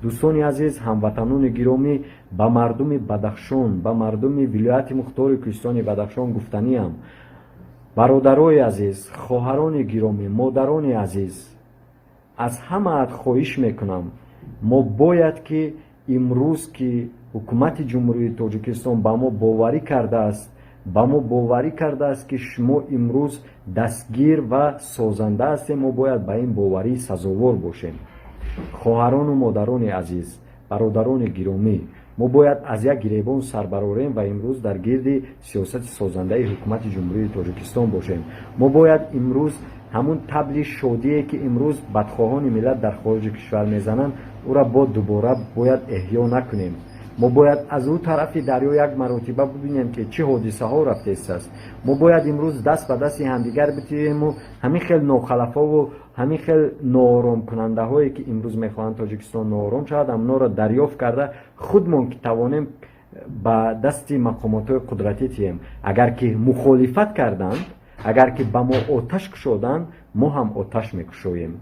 Дӯстони азиз, ҳамватанони гиромӣ, ба мардуми Бадахшон, ба мардуми вилояти мухтори Кӯҳистони Бадахшон гуфтаниам: бародарои азиз, хоҳарони гиромӣ, модарони азиз, аз ҳамаат хоҳиш мекунам, мо бояд ки имрӯз, ки ҳукумати Ҷумҳурии Тоҷикистон ба мо боварӣ кардааст, ба мо боварӣ кардааст, ки шумо имрӯз дастгир ва созанда ҳастем, мо бояд ба ин боварӣ сазовор бошем. Хоҳарону модарони азиз, бародарони гиромӣ, мо бояд аз як гиребон сар барорем ва имрӯз дар гирди сиёсати созандаи ҳукумати Ҷумҳурии Тоҷикистон бошем. Мо бояд имрӯз ҳамун табли шодие, ки имрӯз бадхоҳони миллат дар хориҷи кишвар мезананд, ӯра бо дубора бояд эҳё накунем. Мо бояд аз ӯ тарафи дарё як маротиба бибинем, ки чӣ ҳодисаҳо рафтааст. Мо бояд имрӯз даст ба дасти ҳамдигар битиҳему ҳамин хел нохалафову ҳамин хел нооромкунандаҳое, ки имрӯз мехоҳанд Тоҷикистон ноором шавад, ҳамонҳоро дарёфт карда, худмон ки тавонем, ба дасти мақомотҳои қудратӣ тиҳем. Агар ки мухолифат карданд, агар ки ба мо оташ кушоданд, мо ҳам оташ мекушоем.